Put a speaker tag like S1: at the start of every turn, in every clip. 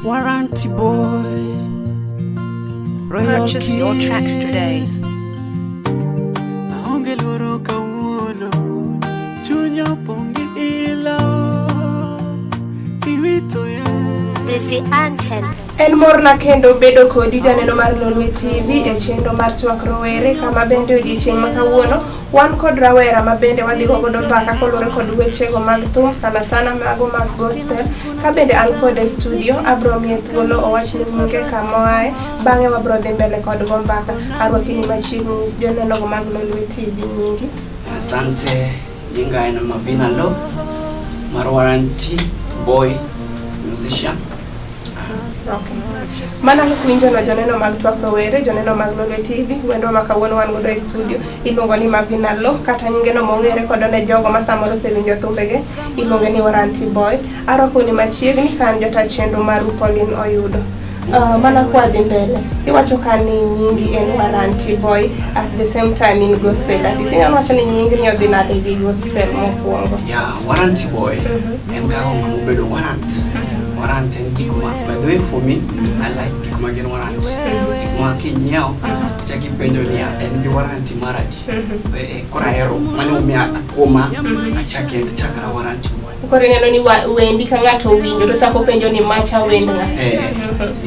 S1: Warranty boy. Royal
S2: Purchase your tracks today.
S1: Aonge luoro kawuono, chunya opong' gi ilo. Irito ye.
S3: Prissy Anchen.
S4: En morna kendo bedo kodi janeno mar Lolwe TV e chenro mar twak rowere, kama bende odiechieng' ma kawuono wan kod rawera ma bende wadhi go godo mbaka koluwore kod wechego mag thum, sana sana mago mag gospel. Ka bende an kode e studio, abro miye thuolo owach ni nyinge, kama oaye, bang'e wabro dhi mbele kod go mbaka. Arwaki ni machiegni, nyis jonenogo mag Lolwe TV nyingi.
S5: Asante, nyinga en Mavina Lo, mar Warranty Boy musician.
S4: Okay. Mana kaka winjono, joneno mag twak rowere, joneno mag Lolwe TV, wendwa ma kawuono wan godo e studio iluongo ni Mavina Lo, kata nyinge no mong'ere kodo ne jogo ma samoro osewinjo thumbege, iluonge ni Warranty Boy. Arwako ni machiegni ka an jata chenro maru Pauline Oyudo. Mana kwa dhi mbele, iwacho ka ni nyingi en Warranty Boy, at the same time in gospel artist. Inyalo wacho ni nying ni odhi nade gi gospel mokwongo?
S5: Yeah, Warranty Boy en ga ng'ama obedo warrant. Warrant en gik ma, by the way, for me, I like gik ma gin warrant. Gik ma kinyiewo, ichak ipenjo niya, en gi warranty mar adi? Koro ahero, mano omiyo kuoma achake chakra Warranty Boy.
S4: Koro ineno ni wendi ka ng'ato owinjo to chako penjo ni macha wend ng'a?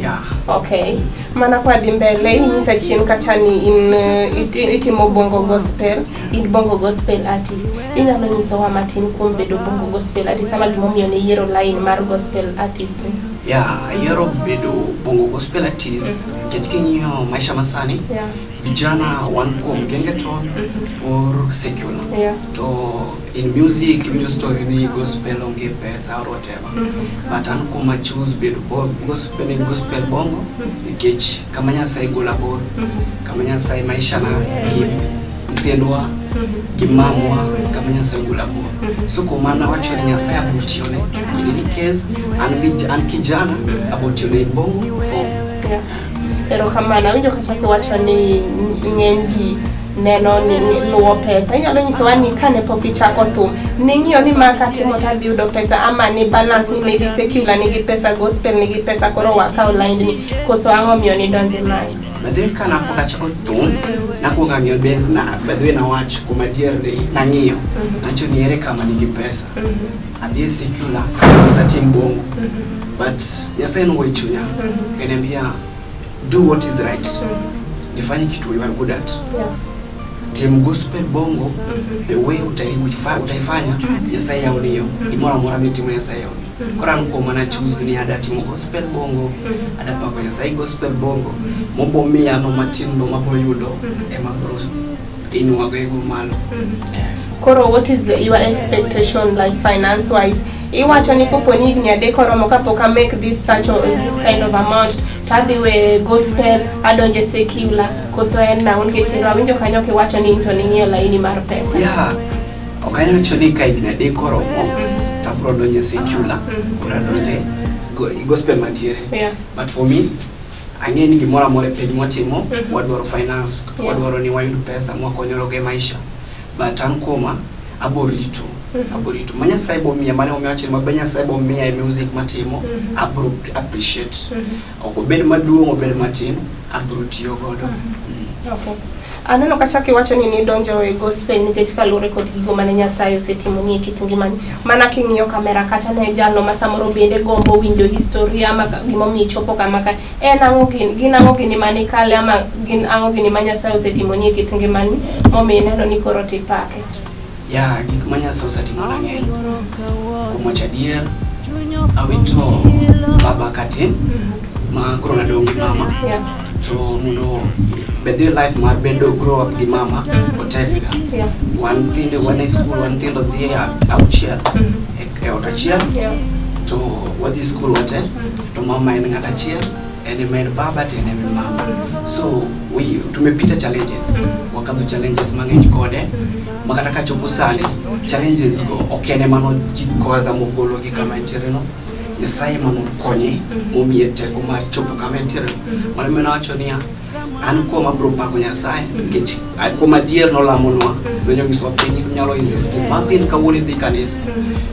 S5: Yeah.
S4: Okay. Mana kwa dhi mbele, inyisa chien kacha ni in itimo bongo gospel, in bongo gospel artist. Inyalo nyisowa matin kuom bedo bongo gospel artist ama gimomiyo ne iyiero line mar gospel artist?
S5: Yeah, ayiero bedo bongo gospel artist nikech king'iyo maisha masani, vijana wan kuom gengeton or secular. To in music, iwinjo story ni gospel onge pesa or whatever. But an kuma choose bedo gospel ni gospel bongo nikech kama Nyasaye gola bor, kama Nyasaye maisha na gi nyithindwa gi mamwa, kama Nyasaye gola bor. So kuom mano awacho ni Nyasaye abro tiyone. In any case, an kijana abro tiyone in bongo form.
S4: Yeah. Erokamano. Awinjo kacha kiwacho ni ng'eny ji neno ni luwo pesa. Inyalo nyisowa ni kane pok ichako thum, ning'iyo ni ma katimo to adhi yudo pesa, ama ni balance ni maybe secular nigi pesa, gospel nigi pesa, koro wakaw line ni, koso ang'o miyo nidonje mae?
S5: By the way, ka napok achako thum, nakwongo ang'iyo be na, by the way, nawach kuom adier ni nang'iyo. Nawacho ni ere kama nigi pesa. Adhi e secular, koso atim bongo. But Nyasaye nowuoyo e chunya. Akaniambia, "Do what is right." Nifanye kitu you are good at. Tim gospel bongo, the way utaifanya, Nyasaye yaoni yo. Gimoro amora mitimo, Nyasaye yaoni. Koro an kuom mana choose ni ada timo gospel bongo, ada pako Nyasaye gospel bongo. Mobo miya no matin no mabo yudo ema bro inuago ego malo.
S4: Koro what is your expectation, like finance wise? Iwacho ni kopo ni higni 3 oromo kapok a make this such or this kind of amount to adhi we gospel adonje secular, koso en nang'o? Nikech ero awinjo kanyo kiwacho ni in to ning'iyo laini mar pesa.
S5: Yeah. Ok anyal wacho ni ka higni 3 oromo to abro donjo e secular or adonje gospel mantiere. But for me, ang'e ni gimoro amora e piny mwatimo, wadwaro finance, wadwaro ni wayud pesa mwakonyorogo e maisha. But an kuoma, abo rito, abo rito. Ma Nyasaye bo miya, mane omiyo awacho ni ma Nyasaye bo miya e music matimo, abro appreciate. Ok obed maduong', obed matin, abro tiyo godo.
S4: Okay. Aneno kacha kiwacho ni nidonjo e gospel nikech kaluwore kod gigo mane Nyasaye osetimoni e kit ngimani. Mana king'iyo kamera kacha ne jalno ma samoro bende gombo winjo historia ma gimomiyo ichopo kama ka. En ang'o gin ang'o gini mane ikale ama gin ang'o gini ma Nyasaye osetimoni e kit ngimani momiyo ineno ni koro tipake?
S5: Ya, gik ma Nyasaye osetimona ng'eny. Kuom wacho adier, awito baba katin, ma koro nadong' gi mama. To mondo bedhi life mar bedo grow up gi mama, otek ga. Wan nyithindo, wan e school, wan nyithindo dhi e 6 e ot achiel, to wadhi school wate, to mama en ng'at achiel, en ema en baba to en ema en mama. So we tumepita challenges, wakadho challenges mang'eny kode, ma kata kachopo sani, challenges go ok en ema nojikoza mogologi kama entiere no. Nyasaye ema nokonye momiye teko mar chopo kama entiere no. Mano ema nawacho niya, An kuom abiro pako Nyasaye nikech kuom adier nolamonwa. Nonyisowa piny nyalo insist ni Marvin kawuono idhi kanisa.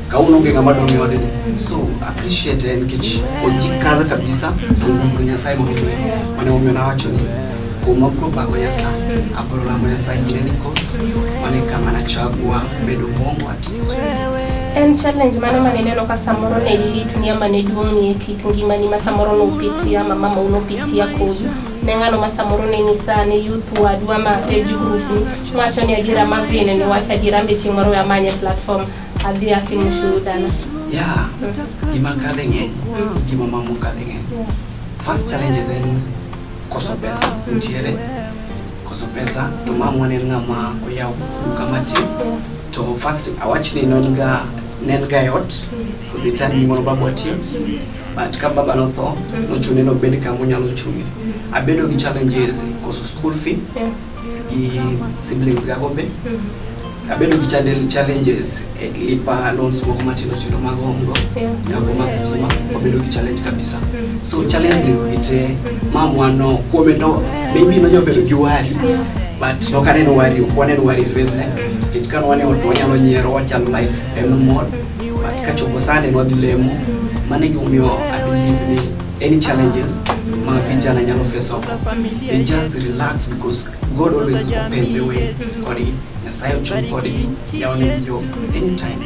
S5: Kawuono onge ng'ama dong' e odni. So appreciate en nikech ojikaza kabisa nguvu Nyasaye momiye. Mane omiyo nawacho ni kuom abiro pako Nyasaye, abiro lamo Nyasaye in any cause. Mane kama nachagua bedo bongo artist.
S4: En challenge mane manineno ka samoro ne litni ama ne duong'ni e kit ngimani ma samoro nopitia ama mamau nopitia kodu ne ng'ano ma samoro ne nyisa ne youth wadu ama age group ni wacho ni adiera Marvin ni wach adiera mbe chieng' moro we amanye platform adhi atim ushuhuda na.
S5: Yeah, gima kadhe ng'eny, gima mamo kadhe ng'eny. First challenges en koso pesa nitiere koso pesa to mamwa ne en ng'ama oyawo duka matin to first awach ni ne en ga e ot for the time being mano babwa tiyo but ka baba notho nochune nobed kama onyalo chung'e. Abedo gi challenges koso school fee gi siblings gago be. Abedo gi challenges e lipa loans moko matindo tindo mag home go gago mag stima wabedo gi challenge kabisa. So challenges gi te mamwa no kuome no maybe nonyalo bedo gi worry but nok aneno worry, ok waneno worry e face ne nikech ka wane ot wanyalo nyiero wachalo life en mor but kachopo Sunday nwadhi lemo. Mano e gimomiyo I believe ni any challenges ma vijana nyalo face off, they just relax because God always open the way kodgi. Nyasaye ochung' kodgi, yawonegi yo anytime.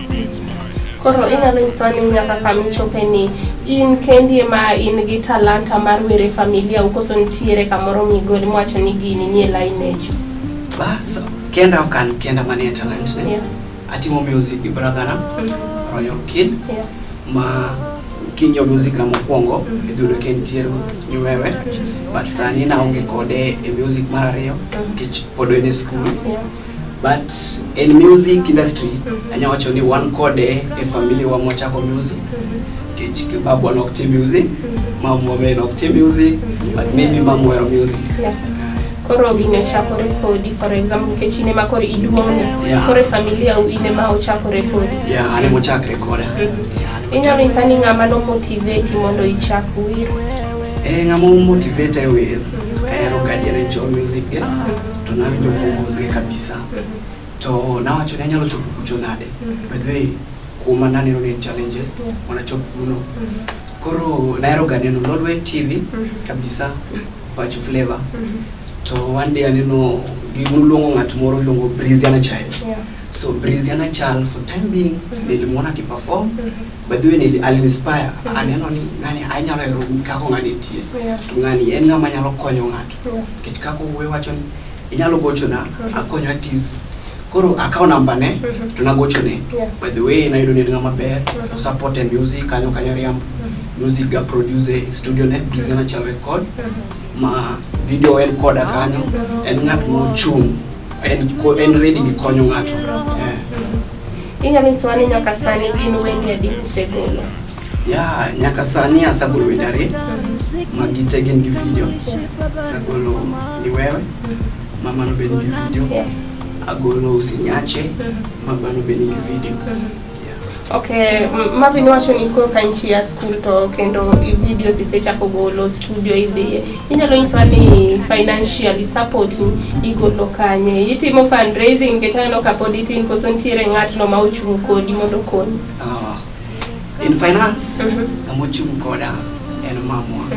S4: Koro inyalo nyisowa ni nyaka kama ichope ni in kendi ema in gi talanta mar wer e familia u koso nitiere kamoro migoli miwacho ni gini nie lineage?
S5: Bas, kenda ok an kenda manie talent ne. Atimo music gi brother na Royal Kid ma king'iyo music na mokwongo idhi yudo ka entiere ni wewe but sani naonge kode e music mar ariyo nikech pod en e school but in music industry anya wacho ni wan kode e familia wa mwachako music nikech babwa nok tim music, mamwa be nok tim music but maybe mamwa ohero music.
S4: Koro gini ochakore kodi, for example, nikech in ema koro iduong'ne. Koro e familia u in ema ochakore kodi.
S5: Yeah, an ema ochakre koda. Yeah, an ema.
S4: Inyalo nyisa ni ng'ama no motivate mondo ichak wer?
S5: Ng'ama motivate e wer, ahero Guardian Angel music ge, to nawinjo vocals ge kabisa. To nawacho ni anyalo chopo kucho nade? By the way, kuma naneno ni en challenges, mondo achop kuno. Koro nahero ga neno Lolwe TV kabisa, Pacho Flavor. To one day aneno gimuluongo ng'at moro iluongo Briziana Child. So Briziana Child for time being nilimuona akiperform. By the way, alininspire. Aneno ni ng'ani anyalo hero kako ng'ani tie. To ng'ani en ng'ama nyalo konyo ng'ato. Nikech kako wuoyo wacho ni inyalo gochona akonyo artist. Koro akawo namba ne to nagochone. By the way, nayudo ni en ng'ama ber. To support e music kanyo kanyo riambo. Music ga produce e studio ne Briziana Child Record. Ma video en koda kanyo. En ng'at mochung'. En ready gi konyo ng'ato.
S4: Inyalo nyisowa ni nyaka sani gin wende adi misegolo?
S5: Yeah, nyaka sani asegolo wende ariyo ma gite gin gi video. Asegolo ni wewe, mamano be nigi video. Agolo usinyache, mabano be nigi video. Yeah.
S4: Okay, Marvin wacho ni koro ka inchi ya school to kendo videos isechako golo studio idhiye. Inyalo nyisowa ni financially support ni igolo kanye? Itimo fundraising nikech aneno ka pod itin koso nitiere ng'atno ma ochung' kodi mondo okonyi?
S5: In finance, ng'ama ochung' koda en mamwa.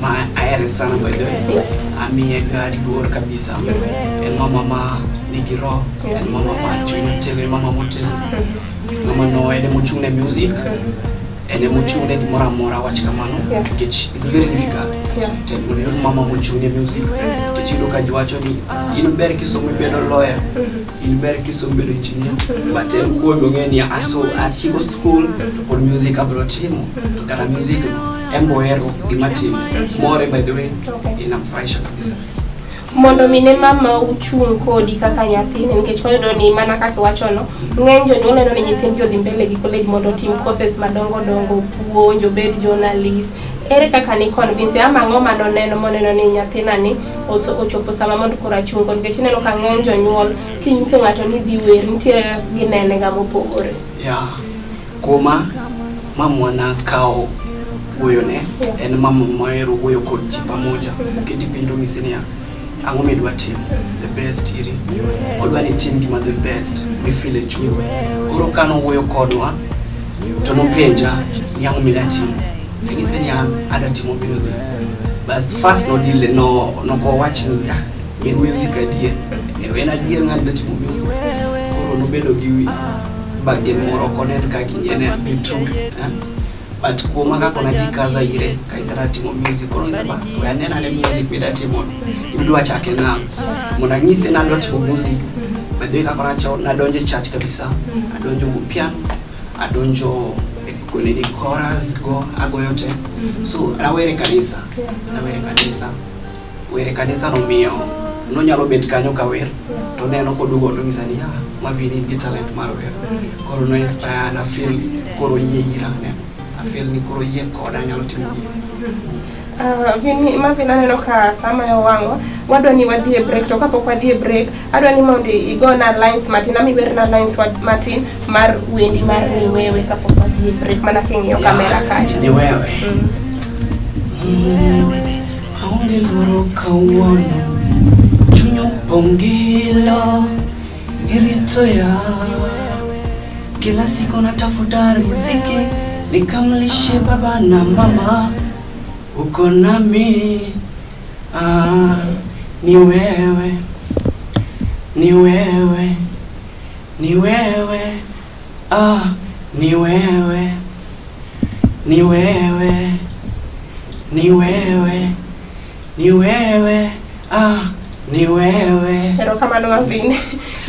S5: Ma ahere sana by the way. Amiye ga luor kabisa. En mama ma nigi roho, en mama ma chunye otegno, en mama motegno. Ng'ama no en emochung' ne music, en emochung' ne gimoro amora wach kamano. Nikech it's very difficult. Tek mondo iyud mama mochung' ne music. Nikech iyudo ka ji wacho ni in ber kisomo ibedo lawyer, in ber kisomo ibedo engineer. But en kuome ong'e ni aso atieko school to pod music abiro timo. To kata music no en be ohero gima timo. More by the way, inamfurahisha kabisa.
S4: Mondo mine mama uchung' kodi kaka nyathine nikech wayudo ni mana kaka iwachono ng'eny jonyuol neno ni nyithindgi odhi mbele gi college mondo otim courses madongo dongo puonj obed journalist. Ere kaka ni convince ama ang'o manoneno moneno ni nyathina ni ochopo sama mondo koro achung' kod nikech ineno ka ng'eny jonyuol kinyiso ng'ato ni dhi wer nitiere kaka ginene ga mopogore.
S5: Yeah. Kuma mamwa nakawo wuoyone.
S4: Yeah.
S5: En mama mohero wuoyo kod ji pamoja. Kendo penjo ng'ise niya, ang'o midwa timo? The best iri. Odwa ni itim gima the best mifeel e chunyi. Koro ka nowuoyo kodwa, to nopenja ni ang'o midwa timo. Anyise ni an adwa timo music. But first no deal no nokowach ni ah, en music adier. En adier ng'ani dwa timo music. Koro nobedo gi bargain moro ok onen ka gini en be true. Eh? But kuoma kaka najikaza ire kaisa adwa timo music koro nyisa bas we anena ane music midwa timo idwa chake nang'o mondo anyise ni adwa timo music by the way kaka nacho nadonjo e church kabisa adonjo go piano adonjo e nini chorus go agoyo te so nawer e kanisa nawer e kanisa wer e kanisa nomiyo nonyalo bet kanyo kawer to neno koduogo tonyisa ni ah Marvin in gi talent mar wer koro no inspire na feel koro yie ira ne a feel ni koro yie koda anyalo timo gini.
S4: Vini, Marvin aneno ka sama owang'o wadwa ni wadhi e break to kapok wadhi e break adwa ni mondo igona lines matin ama iwerna lines matin mar wendi mar ni wewe kapok wadhi e break mana king'iyo kamera kacha.
S5: Ni wewe. Aonge luoro kawuono chuny opong' gi ilo irito ya kila siku natafuta riziki nikamlishe baba na mama uko nami ah, ni wewe ni wewe ni wewe ah, ni wewe ni wewe ni wewe ni wewe ah, ni wewe.
S4: Erokamano Marvin.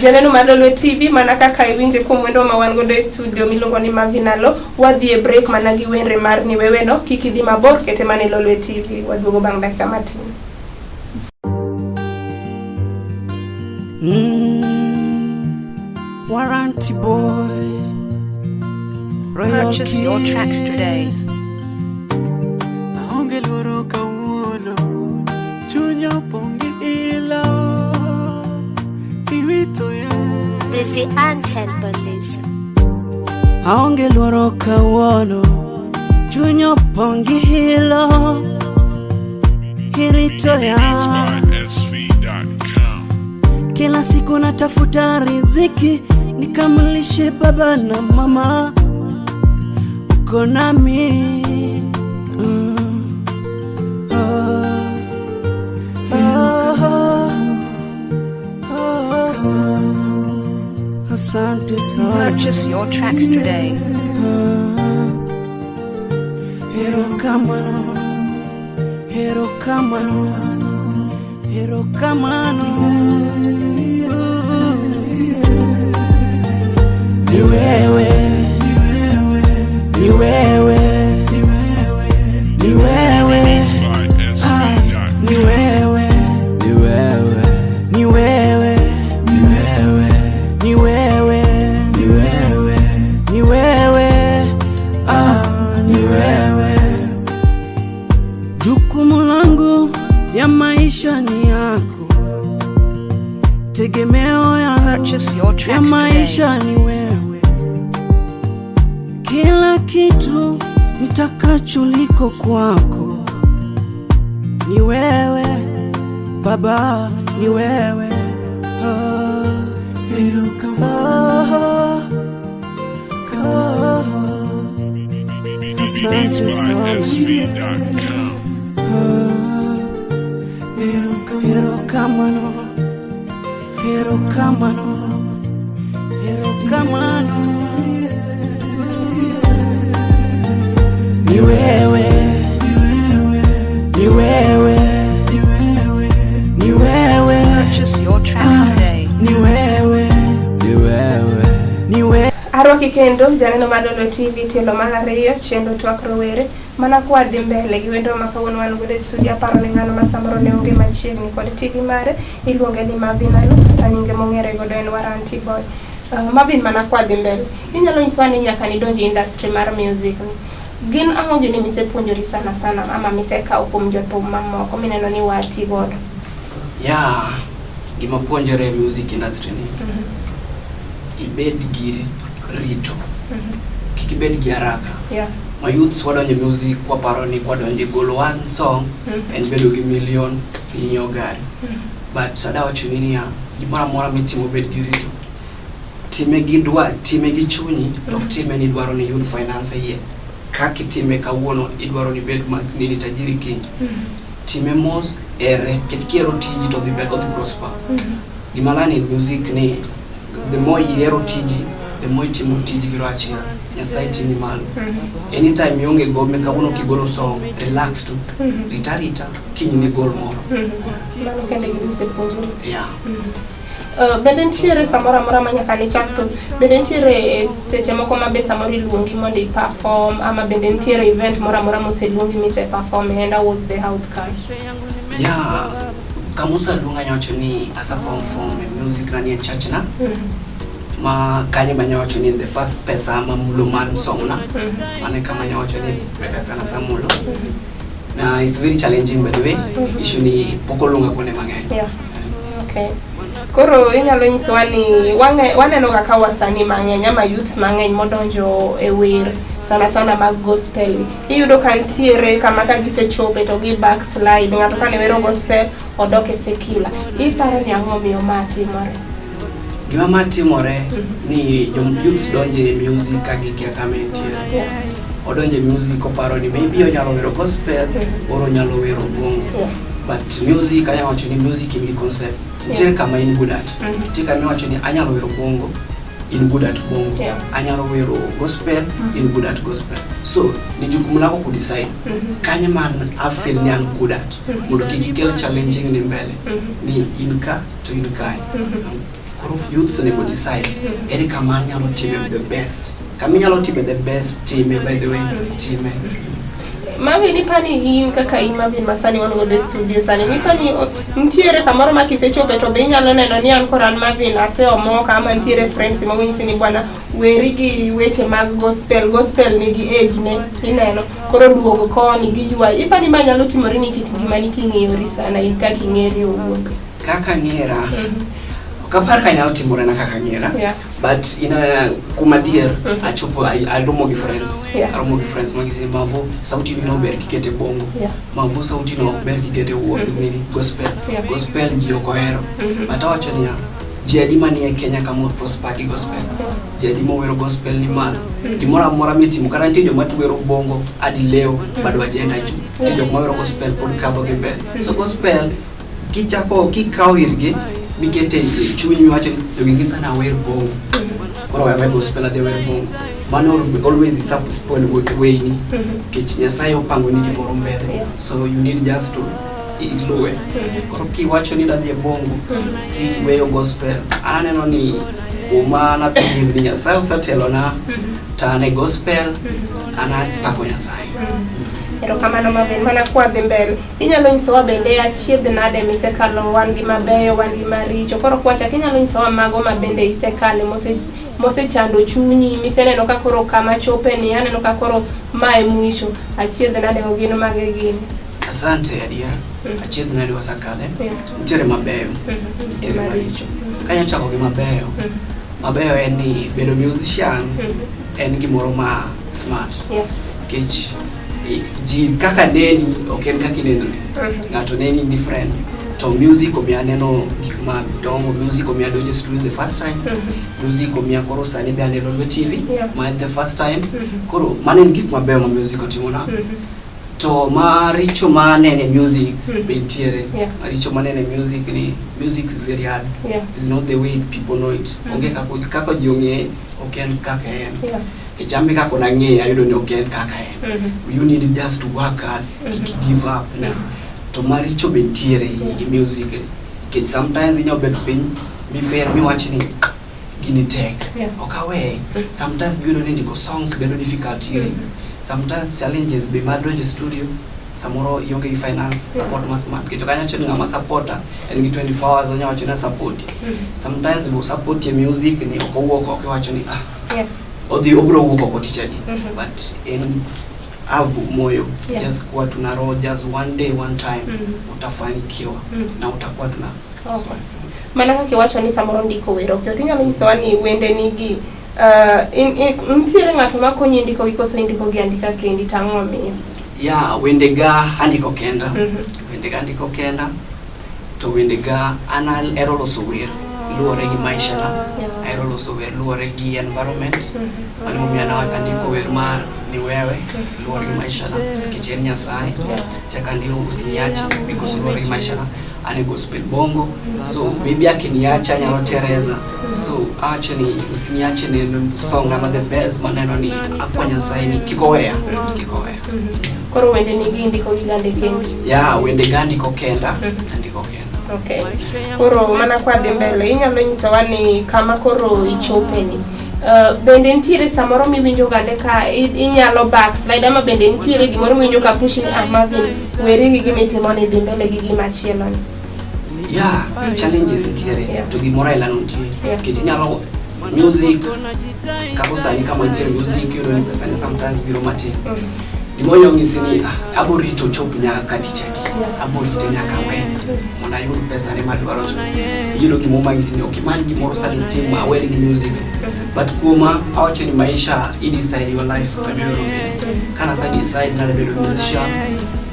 S4: Janeno mar Lolwe TV mana kaka iwinje kuom wendo ma wan godo e studio miluongo ni Marvin Alo, wadhi e break mana gi wende mar ni wewe no, kik idhi mabor kete mana e Lolwe TV. Waduogo bang' dakika matin.
S1: Warranty boy. Royal
S2: Purchase your tracks today.
S1: Aonge luoro kawuono, chunya opong' gi ilo, irito ya.
S3: Prissy Anchen Bondis.
S1: Aonge luoro kawuono, chuny opong' gi ilo, irito ya.
S6: SV.com.
S1: Kila siku natafuta riziki nikamlishe baba na mama, uko nami mm. Oh. Oh. Oh. Asante sana.
S2: Purchase your tracks today.
S1: Erokamano, erokamano, erokamano. Ni wewe, ni wewe, ni wewe, ni wewe,
S7: Ni wewe,
S1: ni wewe,
S7: ni wewe,
S1: ni wewe,
S7: ni wewe,
S1: ni wewe, ah, ni wewe. Jukumu langu ya maisha ni yako, tegemeo yangu
S2: Purchase your
S1: ya
S2: tracks today.
S1: maisha ni wewe. Kila kitu nitakacho liko kwako, ni wewe Baba, ni wewe. Oh, oh, oh. Asante sana.
S6: SV.com.
S1: Erokamano, erokamano, erokamano. Ni wewe, ni wewe, ni wewe,
S2: Purchase your tracks today.
S1: ni wewe,
S7: Ni wewe,
S1: ni wewe.
S4: Arwaki kendo janeno mar Lolwe TV tielo mar ariyo chenro twak rowere mana kwadhi mbele gi wendo ma kawuono wan godo e studio aparo ni ng'ano ma samoro ne onge machiegni kod TV mare iluonge ni Marvin Alo kata nyinge mong'ere godo en Warranty Boy. Marvin mana kwadhi mbele inyalo nyisowa ni nyaka nidonj e industry mar music ni gin ang'o gini misepuonjori sana sana ama misekawo kuom jothum mamoko mineno ni wati godo?
S5: Ya, gima puonjore e music industry ni ibed gi rito, kik ibed gi haraka. Ma youths wadonjo e music kwaparo ni kwadonjo e golo one song en bedo gi million inyiewo gari. But ada wachoni niya, gimoro amora mitimo bed gi rito. Time gi dwa, time gi chunyi, to ok time ni idwaro ni iyud finance e iye. Kaka itime kawuono, idwaro ni ibed ma nini tajiri kiny. Time mos, ere, nikech kihero tiji to odhi odhi prosper. Gima learn in music ni the more ihero tiji, the more itimo tiji gi roho achiel, Nyasaye ting'i malo. Anytime ionge gome kawuono kigolo song, relax tu. Rita rita, kiny nigol moro.
S4: Mano kende gima isepuonjori.
S5: Yeah.
S4: Bende nitiere samoro amora ma nyaka nichak thum? Bende nitiere seche moko ma be samoro iluongi mondo i perform ama bende nitiere event moro amora moseluongi mise perform and how was the outcome?
S5: Yeah, kamusa luonga nyawacho ni asa perform e music na nie church na ma kanyo ma nyawacho ni the first pesa mamulo mar song na mane kama nyawacho ni pesa na samulo na it's very challenging by the way. Issue ni pok oluonga kuonde mang'eny.
S4: Yeah. Okay. Koro inyalo nyisowa ni waneno ga ka wasanii mang'eny ama youths mang'eny modonjo e wer sana sana mag gospel iyudo ka nitiere kama ka gisechope to gi backslide ng'ato kane wero gospel odok e secular iparo ni ang'o miyo ma timore?
S5: Gima ma timore ni jo youths donjo e music ka gikia kama entiere. Odonjo e music oparo ni maybe onyalo wero gospel or onyalo wero bongo. But music anyalo wacho ni music in gi concept. Nitiere kama in good at. Nitie kama iwacho ni anyalo wero bongo, in good at bongo. Anyalo wero gospel, in good at gospel. So ni jukumu lako ku decide kanye man I feel ni an good at. Mondo kik ikel challenging ni mbele. Ni in ka to in kae. Koro youths onego decide ere kama anyalo time the best. Kama inyalo time the best, time by the way, time.
S4: Marvin, ipani in kaka in Marvin masani wan godo e studio sani, nipani nitiere kamoro ma kisechope to be inyalo neno ni an koro an Marvin aseomoka ama nitiere friends mago nyisi ni bwana weri gi weche mag gospel, gospel nigi age ne ineno koro duogo koni gi ywayi. Ipani ma nyalo timore ni kit ngimani king'iyori sana in kaka ing'eri owuon?
S5: Kaka ng'era, ok apar ka nyalo timore na kaka ng'era. But in a kuom adier, achopo aromo gi friends. Aromo gi friends magisi Mavo sauti ni no ber kikete bongo. Mavo sauti no ber kikete wuod nini gospel. Gospel ji ok ohero. But awacho niya, ji adi manie Kenya kama prosper gi gospel. Ji adi mowero gospel ni malo. Gimoro amora mitimo kata nitie joma wero bongo adi leo bado agenda juu. Nitie jok mawero gospel pod kadho gi mbele. So gospel kichako kikawo irgi mikete e chunyi miwacho ni jogi ng'isa ni awer bongo koro we awe gospel adhi awer bongo mano always is up spoil weyni nikech Nyasaye opango ni gimoro mbele so you need just to iluwe. Koro kiwacho ni idadhi e bongo kiweyo gospel aneno ni kuma na believe ni Nyasaye osetelona to an e gospel an apako Nyasaye.
S4: Erokamano Marvin, mana kwa dhi mbele. Inyalo nyisowa bende achiedh nade misekalo, wan gi mabeyo, wan gi maricho. Koro kwachak inyalo nyisowa mago ma bende isekale mosechando chunyi, miseneno ka koro kama chope ni, aneno ka koro mae mwisho. Achiedh nade go gin mage gin?
S5: Asante adier. Achiedh nade wasekale. Nitiere mabeyo, nitiere maricho. Kanya chako gi mabeyo, mabeyo en ni bedo musician en gimoro ma smart. Nikech ji kaka neni ok en kaka inenori. Ng'ato neni different. To music omiyo aneno gik madongo, music omiyo adonjo e studio the first time. Music omiya koro sani be aneno Lolwe TV ma the first time. Koro mano en gik mabeyo ma music otimona. To maricho ma aneno e music be nitiere. Maricho ma aneno e music ni music is very hard. It's not the way people know it. Onge kaka ji ong'eye, ok en kaka en. Nikech an be kaka nang'eye ayudo ni ok en kaka en. You need just to work hard, kik give up. To maricho be nitiere gi music. Nikech sometimes inyalo bet piny mifer miwach ni gini tek. Ok aweye. Sometimes iyudo ni ndiko songs bedo difficult iri. Sometimes challenges be mar donjo e studio samoro ionge gi finance support ma smart. Nikech ok anyal wacho ni ng'ama supporta en gi 24 hours onyalo wacho ni asupporti. Sometimes bo support e music ni ok owuok oko iwacho ni ah odhi obro wuok oko tich adi. But en avu moyo just kuwa tuna roho just one day one time utafanikiwa na utakuwa tuna
S4: Mana kaka iwacho ni samoro ndiko wer ok yot, inyalo nyisowa ni wende nigi Nitiere ng'ato makonyi ndiko gi koso indiko gi andika kendi to ang'o momiyo?
S5: Ya, wendega andiko kenda. Wendega andiko kenda to wendega an ahero loso wer luwore gi maisha na. Ahero loso wer luwore gi environment. Mano emomiyo an andiko wer mar ni wewe luwore gi maisha na nikech en Nyasaye. Chak andiko usiniache because luwore gi maisha na. An e gospel bongo so maybe akiniacha anyalo tereza so awacho ni usiniache ni en song na ma the best maneno ni akwa Nyasaye ni kik oweya kik oweya.
S4: Koro wende nigi indiko gi gande kendi?
S5: Ya, wende ga andiko kenda, andiko kenda.
S4: Okay. Koro mana kwa dhi mbele, inyalo nyisowa ni kama koro ichopeni. Bende nitiere samoro miwinjo gande ka inyalo backslide ama bende nitiere gimoro miwinjo ka push ni ah Marvin weri gi gima itimo ni dhi mbele gi gima chielo ni.
S5: Ya, challenges nitiere to gimoro aila no nitie nikech inyalo music kako sani kama nitie music iyudo ni pesa ni sometimes biro matin. Gima onyalo nyisi ni ah, abo rito chop nyaka ka tich adi, abo rite nyaka we mondo ayud pesa ne madwaro to iyudo gimoro manyisi ni ok imany gimoro sani itim aweri gi music but kuoma awacho ni maisha i decide your life kama idwaro bedo kana sa decide nadwa bedo musician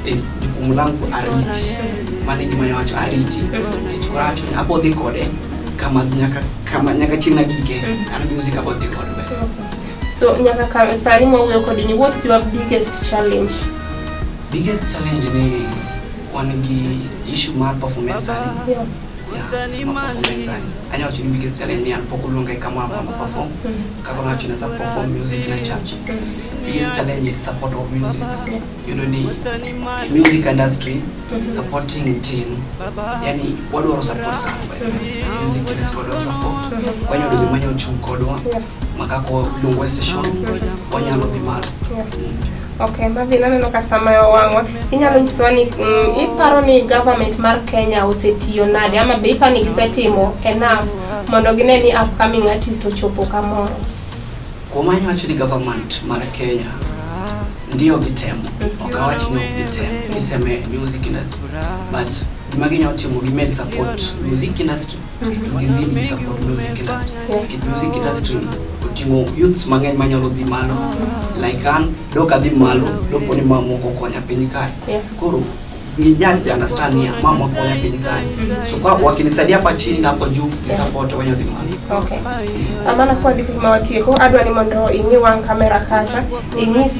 S5: is jukumu langu ariti mano e gima nyawacho ariti nikech koro awacho ni abo dhi kode kama nyaka kama nyaka chieng' agike an music abo dhi kode be.
S4: So nyaka ka sani mwawuoyo kodi ni what's your biggest challenge?
S5: Biggest challenge ni wan gi issue mar performance sani. Yeah, so ma performance sani. Anyalo wacho ni biggest challenge ni an pok oluonga e kamoro amora ma perform. Kaka nawacho ni asa perform music na church. Biggest challenge is support of music. Yudo ni music industry supporting team. Yani wadwaro support sana by the way. Music industry wadwaro support. Wanyalo joma nyalo chung' kodwa. Makako luongo station wanyalo dhi malo.
S4: Okay, Marvin, aneno ka sama wang'wa inyalo nyisowa ni iparo ni government mar Kenya osetiyo nade ama be iparo ni gisetimo enough mondo gine ni upcoming artist ochopo kamoro?
S5: Kuom anyalo wacho ni government mar Kenya ndio gitemo, ok awach ni ok gitemo, gitemo e music industry but gima ginyalo timo gimed support music industry to gizidi gi support music industry nikech music industry ni oting'o youths mang'eny manyalo dhi malo like an dok adhi malo dopo ni mamoko konya piny kae koro ni just understand ni mama konya piny kae so kwa wakinisaidia hapa chini na hapo juu ni support wanyalo dhi malo.
S4: Okay. Mana kwa dhi kuma watieko, adwa ni mondo ing'i wang' kamera kacha, inyis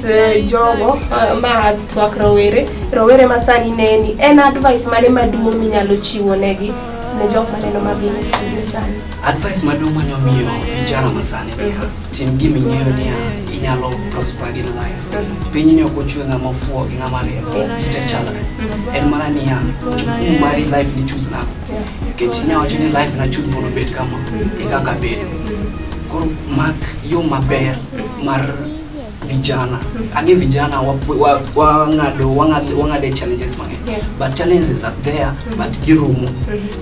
S4: jogo ma twak rowere, rowere ma sani neni, en advice mane maduong' minyalo chiwo negi ne jok maneno Marvin e studio sani?
S5: Advice maduong' manyalo miyo vijana masani niya, tim gima ing'eyo niya inyalo prosper in life. Pinyni ok ochwe ng'ama ofuwo gi ng'ama riek, ji te chalre. En mana niya, jukumu mari life ni choose nang'o. Nikech inya wacho ni life na choose mondo obed kama, e kaka bedo. Koro mak yo maber mar vijana. Ang'e vijana wang'ado wang'ado e challenges mang'eny. But challenges are there, but girumo.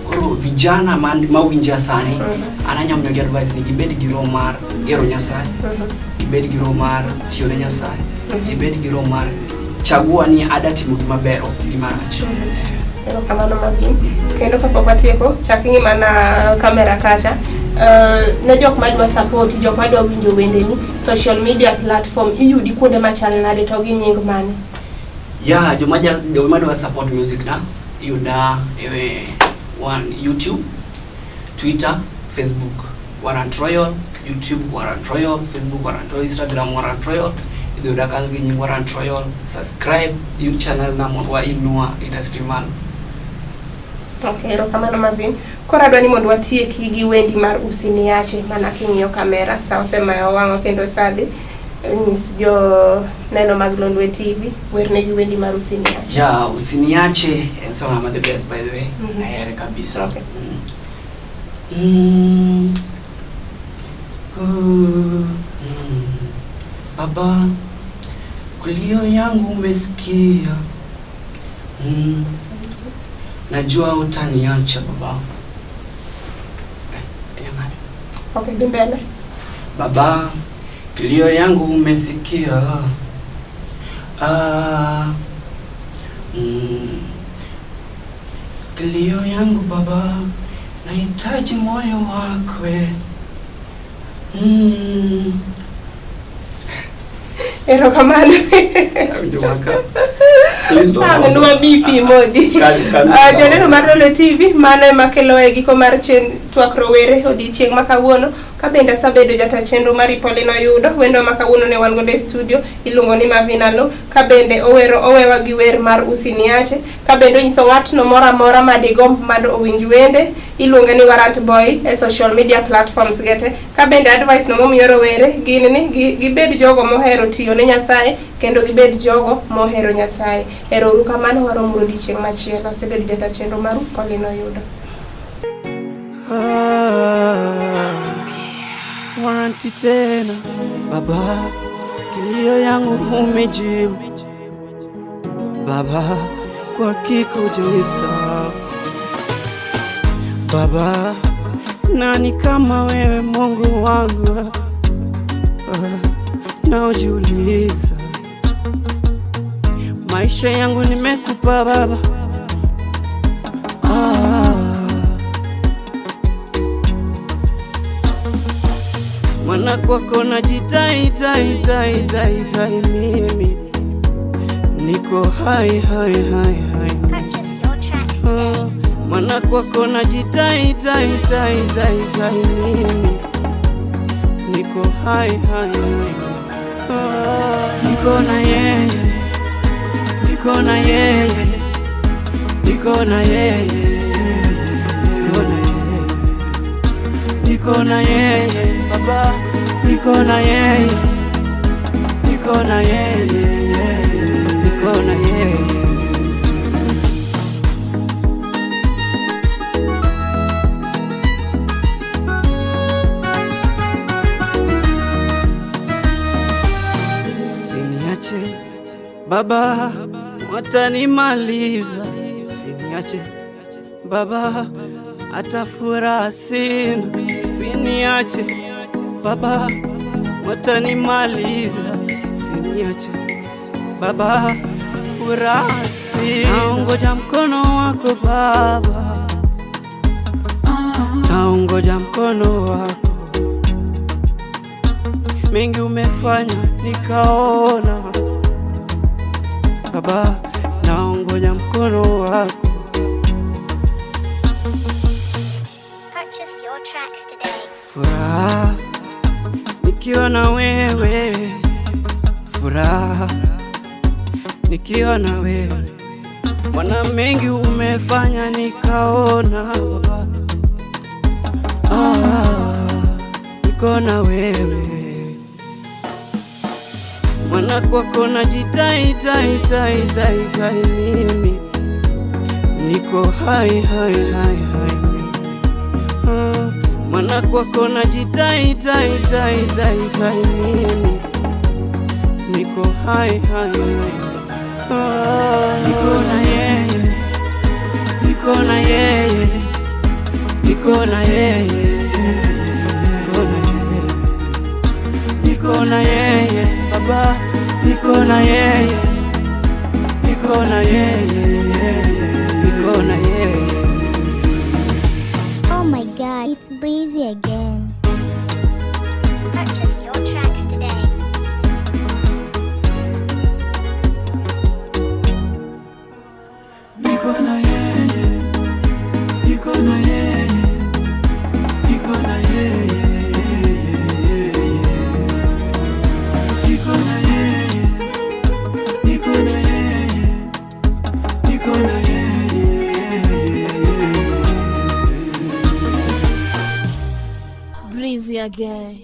S5: Koro vijana mawinja sani, an anyalo miyogi advice ni gibed gi roho mar hero Nyasaye, gibed gi roho mar tiyo ne Nyasaye, gibed gi roho mar chagua ni ada timo gima ber ok gima rach.
S4: Erokamano Marvin. Kendo kapok watieko, chak ing'i mana kamera kacha. Ne jok madwa support, jok madwa winjo wendeni, social media platform iyudi kuonde machal nade to gi nying mane?
S5: Ya, joma dwa support music na iyuda e one YouTube, Twitter, Facebook Warrant Royal, YouTube Warrant Royal, Facebook Warrant Royal, Instagram Warrant Royal. Idhi yuda kanyo gi nying Warrant Royal. Subscribe YouTube channel na mondo wainua industry malo.
S4: Okay, erokamano Marvin. Koro adwa ni mondo watieki gi wendi mar Usiniache mana king'iyo kamera sa osemayo wang'wa kendo sa dhi. Nyis jo neno mag Lolwe TV werne gi wendi mar Usiniache.
S5: Ja, Usiniache en song ama the best by the way. Ahere kabisa.
S4: Okay.
S5: Baba, kilio yangu umesikia. Najua utaniacha baba. Jamani.
S4: Okay, dhi mbele.
S5: Baba, kilio yangu umesikia. Kilio yangu baba, nahitaji moyo wako.
S4: Erokamano.
S5: Awinjo maka. Please don't
S4: Ang'
S5: also.
S4: nwa BP modi.
S5: Kan-
S4: Joneno mar Lolwe TV, mano ema kelowa e giko mar twak rowere odiechieng' ma kawuono. Ka bende asebedo jata chenro mar Pauline Oyudo, wendo ma kawuono ne wan godo e studio iluongo ni Marvin Alo. Ka bende owero owewa gi wer mar Usiniache. Ka bende onyiso watno moro amora ma digomb mondo owinj wende, iluonge ni Warrant Boy e social media platforms gete. Ka bende advice no momiyo rowere gin ni gibed jogo mohero tiyo ne Nyasaye kendo gibed jogo mohero Nyasaye. Ero uru kamano, waromuru odiechieng' machielo. Asebedo jata chenro maru Pauline Oyudo.
S1: Ah, waranti tena baba, kilio yangu umejibu baba, kwa hakika hujanisahau baba, nani kama wewe Mungu wangu? Ah, naojiuliza maisha yangu nimekupa baba. Ah, mwana kwako najitai tai tai tai tai, mimi niko hai hai hai hai.
S3: Purchase your tracks today.
S1: Ah, mwana kwako najitai tai tai tai tai, mimi niko hai hai hai. Ah, niko na yeye, niko na yeye, niko na yeye, niko na yeye, niko na yeye baba, niko na yeye, niko na yeye, niko na yeye. Usiniache baba, watanimaliza. Usiniache baba, hata furaha sina. Usiniache baba, watanimaliza. Usiniache baba, furaha sina. Naongoja mkono wako baba, naongoja mkono wako. Mengi umefanya nikaona baba, naongoja mkono wako.
S3: Purchase your tracks today.
S1: Furaha nikiwa na wewe, furaha nikiwa na wewe. Bwana, mengi umefanya nikaona baba, ah, niko na wewe. Mwana kwako najitai tai tai tai tai, mimi niko hai hai hai hai. Ah, mwana kwako najitai tai tai tai tai, mimi niko hai hai hai. Ah, niko na yeye, niko na yeye, niko na yeye, niko na yeye, niko na yeye baba, niko na yeye, niko na yeye, niko na yeye.
S6: Oh my god, it's Breezy again.
S3: Purchase your tracks today.
S1: Niko na yeye, niko na yeye, niko na yeye, niko na yeye, niko na yeye, niko na yeye.
S8: Breezy again.